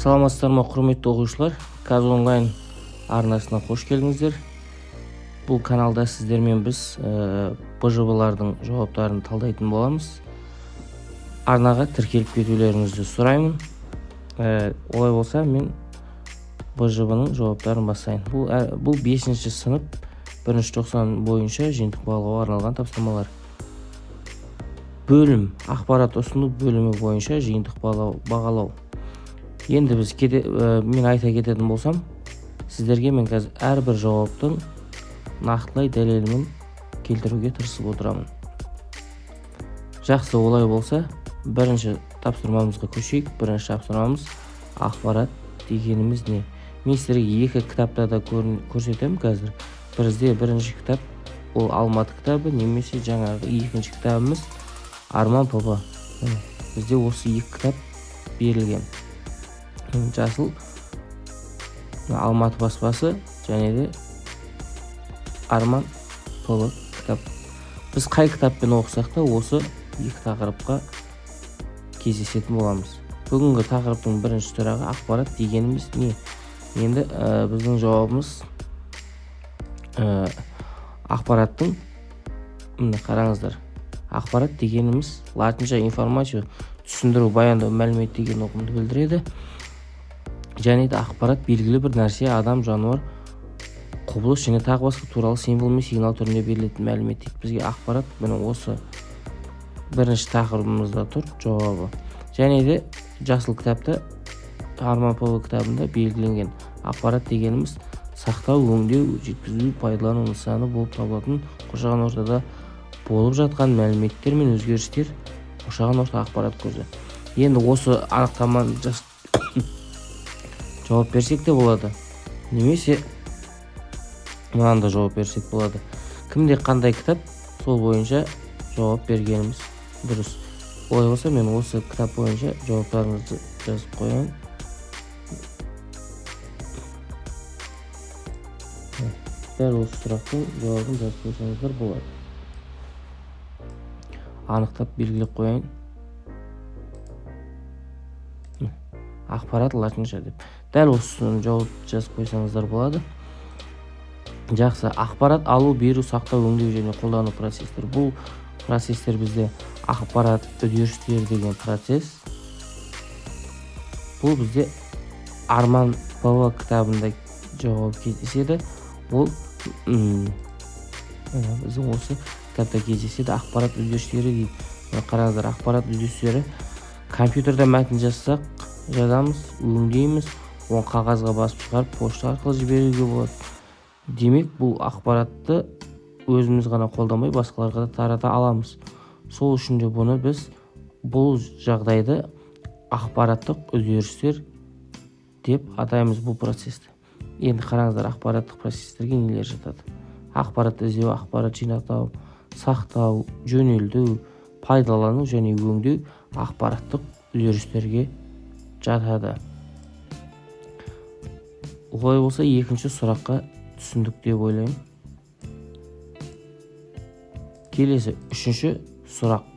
Саламатсыздар ма, құрметті оқушылар! ҚазОнлайн арнасына қош келдіңіздер. Бұл каналда сіздермен біз БЖБ-лардың жауаптарын талдайтын боламыз. Арнаға тіркеліп кетулеріңізді сұраймын. Олай болса, мен БЖБ-ның жауаптарын бастайын. Бұл 5 сынып, бірінші тоқсан бойынша жиынтық бағалауға арналған тапсырмалар. Бөлім ақпарат ұсыну бөлімі бойынша жиынтық бағалау. Енді біз мен айта кететін болсам, сіздерге мен қазір әрбір жауаптың нақтылай дәлелімен келтіруге тырысып отырамын. Жақсы, олай болса, бірінші тапсырмамызға көшейік. Бірінші тапсырмамыз: ақпарат дегеніміз не? Мен сіздерге екі кітапта да көрсетемін қазір. Бізде бірінші кітап ол Алматы кітабы немесе жаңағы екінші кітабымыз Арман ПВ. Міне, бізде осы екі кітап берілген. Жасыл мына Алматы баспасы және де Арман ПВ кітап. Біз қай кітаппен оқысақ та, осы екі тақырыпқа кездесетін боламыз. Бүгінгі тақырыптың бірінші сұрағы: ақпарат дегеніміз не? Енді біздің жауабымыз ақпараттың, міне, қараңыздар, ақпарат дегеніміз латынша информация, түсіндіру, баяндау, мәлімет деген ұғымды білдіреді. Және де ақпарат белгілі бір нәрсе, адам, жануар, құбылыс және тағы басқа туралы символ мен сигнал түрінде берілетін мәлімет дейді. Бізге ақпарат, міне, осы бірінші тақырыбымызда тұр жауабы. Және де жасыл кітапта, Арман ПВ кітабында белгіленген: ақпарат дегеніміз сақтау, өңдеу, жеткізу, пайдалану нысаны болып табылатын қоршаған ортада болып жатқан мәліметтер мен өзгерістер, қоршаған орта ақпарат көзі. Енді осы анықтаманы жауап берсек те болады немесе мынаны да жауап берсек болады. Кімде қандай кітап, сол бойынша жауап бергеніміз дұрыс. Олай болса, мен осы кітап бойынша жауаптарыңызды жазып қояйын. Дәл осы сұрақтың жауабын жазып қойсаңыздар болады. Анықтап белгілеп қояйын. Ақпарат латынша деп дәл осыны жауап жазып қойсаңыздар болады. Жақсы. Ақпарат алу, беру, сақтау, өңдеу және қолдану процестері. Бұл процестер бізде ақпарат үдерістері деген процесс. Бұл бізде Арман ПВ кітабында жауап кездеседі. Ол міне, біздің осы кітапта кездеседі. Ақпарат үдерістері дейді. Мына қараңыздар, ақпарат үдерістері: компьютерде мәтін жазсақ, жазамыз, өңдейміз, оны қағазға басып шығарып, пошта арқылы жіберуге болады. Демек, бұл ақпаратты өзіміз ғана қолданбай, басқаларға да тарата аламыз. Сол үшін де бұны біз, бұл жағдайды ақпараттық үдерістер деп атаймыз, бұл процесті. Енді қараңыздар, ақпараттық процестерге нелер жатады? Ақпарат іздеу, ақпарат жинақтау, сақтау, жөнелту, пайдалану және өңдеу ақпараттық үдерістерге жатады. Олай болса, екінші сұраққа түсіндік деп ойлаймын. Келесі үшінші сұрақ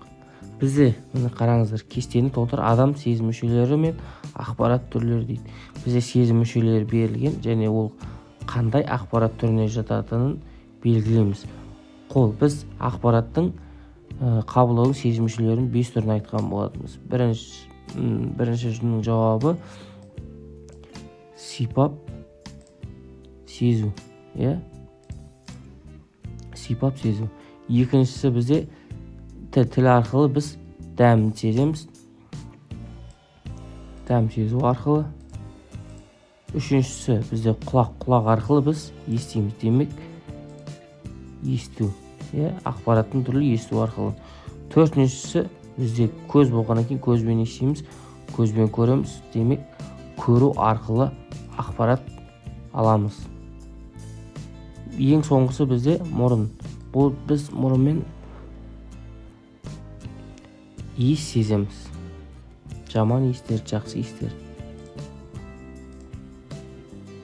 бізде, міне, қараңыздар: кестені толтыр, адам сезім мүшелері мен ақпарат түрлері дейді. Бізде сезім мүшелері берілген және ол қандай ақпарат түріне жататынын белгілейміз. Қол. Біз ақпараттың қабылдаудың сезім мүшелерінің бес түрін айтқан болатынбыз. Біріншінің жауабы сипап сезу, иә, сипап сезу. Екіншісі бізде тіл. Тіл арқылы біз дәмін сеземіз, дәм сезу арқылы. Үшіншісі бізде құлақ. Құлақ арқылы біз естиміз, демек, есту, иә, ақпараттың түрлі есту арқылы. Төртіншісі бізде көз болғаннан кейін, көзбен не істейміз? Көзбен көреміз, демек, көру арқылы ақпарат аламыз. Ең соңғысы бізде мұрын. Бұл біз мұрынмен иіс сеземіз, жаман иістер, жақсы иістер.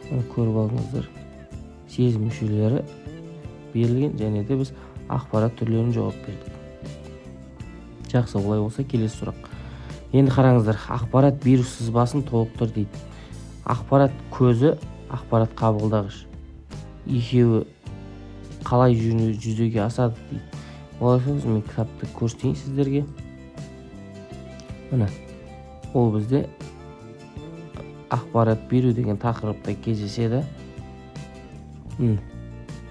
Міне, көріп алдыңыздар, сезім мүшелері берілген және де біз ақпарат түрлерін жауап бердік. Жақсы, олай болса, келесі сұрақ. Енді қараңыздар, ақпарат беру сызбасын толықтыр дейді. Ақпарат көзі, ақпарат қабылдағыш екеуі қалай жүзеге асады дейді. Олай болса, мен кітапты көрсетейін сіздерге. Міне, ол бізде ақпарат беру деген тақырыпта кездеседі.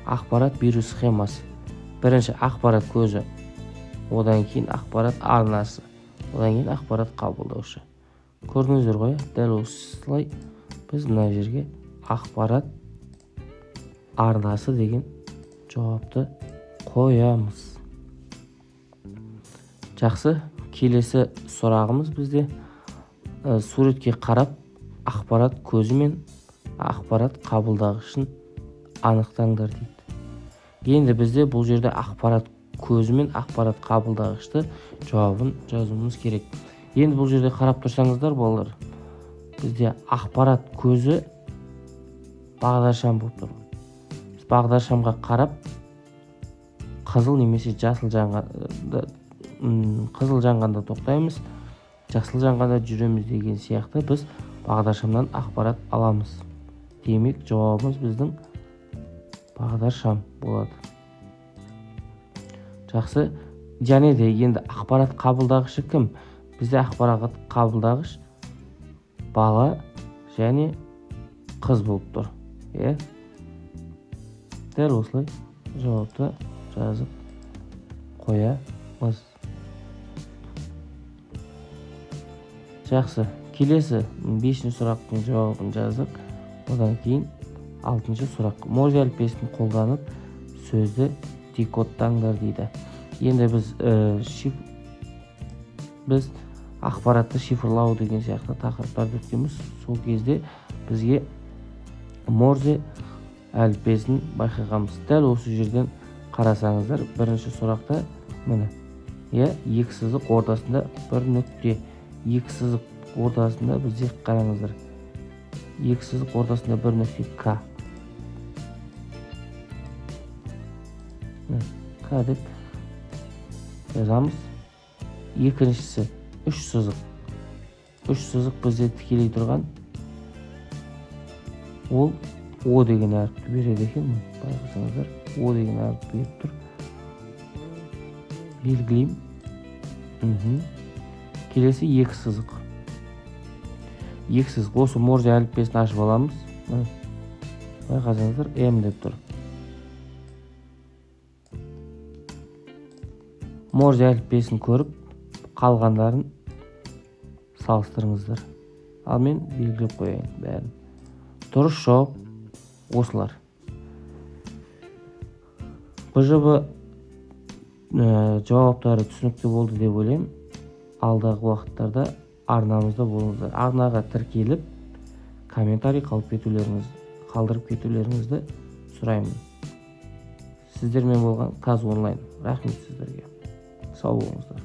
Ақпарат беру схемасы. Бірінші ақпарат көзі, одан кейін ақпарат арнасы, одан кейін ақпарат қабылдаушы. Көрдіңіздер ғой, дәл осылай біз мына жерге ақпарат арнасы деген жауапты қоямыз. Жақсы, келесі сұрағымыз бізде суретке қарап ақпарат көзі мен ақпарат қабылдағышын анықтаңдар дейді. Енді бізде бұл жерде ақпарат көзі мен ақпарат қабылдағышты жауабын жазуымыз керек. Енді бұл жерде қарап тұрсаңыздар, балалар, бізде ақпарат көзі бағдаршам болып тұр. Біз бағдаршамға қарап қызыл немесе жасыл жанғанда, қызыл жанғанда тоқтаймыз, жасыл жанғанда жүреміз деген сияқты біз бағдаршамнан ақпарат аламыз. Демек, жауабымыз біздің бағдаршам болады. Жақсы, және де енді ақпарат қабылдағышы кім? Бізде ақпарат қабылдағыш бала және қыз болып тұр. Иә? Дәл осылай жауапты жазып қоямыз. Жақсы, келесі 5-ші сұрақтың жауабын жаздық. Одан кейін 6-шы сұрақ. Морзе әліппесін қолданып сөзді декодтаңдар дейді. Енді біз ақпаратты шифрлау деген сияқты тақырыптарды өткенбіз. Сол кезде бізге Морзе әліппесін байқағанбыз. Дәл осы жерден қарасаңыздар, бірінші сұрақта міне, иә, екі сызық ортасында бір нүкте, екі сызық ортасында бізде қараңыздар, екі сызық ортасында бір нүкте К. К деп жазамыз. Екіншісі үш сызық. Үш сызық бізде тікелей тұрған, ол О деген әріпті береді екен. Байқасаңыздар, О деген әріп беріп тұр. Белгілеймін. Келесі екі сызық. Екі сызық. Осы Морзе әліппесін ашып аламыз. Байқасаңыздар, М деп тұр. Морзе әліппесін көріп, қалғандарын салыстырыңыздар. Ал мен белгілеп қояйын бәрін. Дұрыс жауап осылар. БЖБ жауаптары түсінікті болды деп ойлаймын. Алдағы уақыттарда арнамызда болыңыздар. Арнаға тіркеліп, комментарий қалдырып кетулеріңізді сұраймын. Сіздермен болған Қаз онлайн. Рахмет сіздерге. Сау болыңыздар.